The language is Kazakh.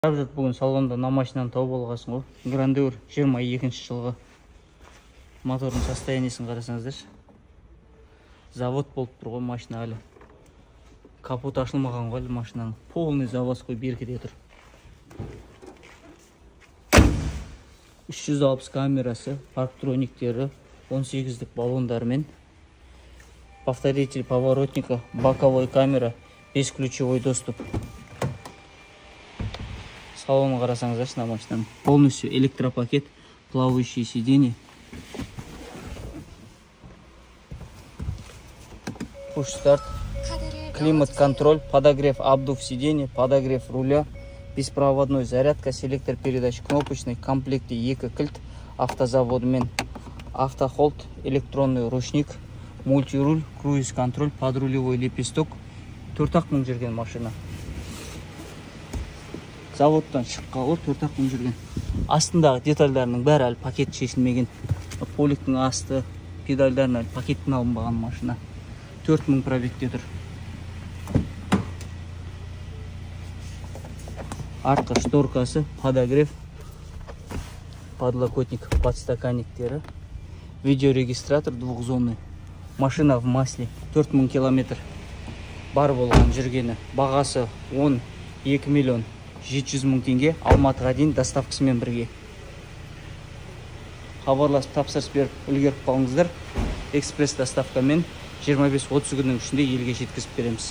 Жұрт, бүгін салонда мына машинаны тауып алғансың ғой. Грандeur 22 жылғы. Мотордың состояниесін қарасаңыздаршы. Завод болып тұр ғой машина әлі. Капот ашылмаған ғой әлі машинаның. Полный заводской биркеде тұр. 360 камерасы, парктрониктері, 18-дік баллондармен. Повторитель поворотника, боковой камера, бесключевой доступ. Салонын қарасаңыздаршы мына машинаның. Полностью электропакет, плавающие сиденья. Push старт, климат-контроль, подогрев обдув сиденья, подогрев руля, беспроводной зарядка, селектор передач кнопочный, комплекте екі кілт, автозаводымен, автохолд, электронный ручник, мультируль, круиз-контроль, подрулевой лепесток. 4-ақ мың жүрген машина. Заводтан шыққалы 4-ақ мың жүрген. Астындағы детальдарының бәрі әлі пакет шешілмеген. Поликтің асты, педальдарын әлі пакеттен алынбаған машина. 4000 пробегте тұр. Артқы шторкасы, подогрев, подлокотник, подстаканниктері, видеорегистратор двухзонный. Машина в масле, 4000 километр бар болған жүргені. Бағасы 12 миллион 700 мың теңге, Алматыға дейін доставкасымен бірге. Хабарласып тапсырыс беріп үлгеріп қалыңыздар. Экспресс доставкамен 25-30 күннің ішінде елге жеткізіп береміз.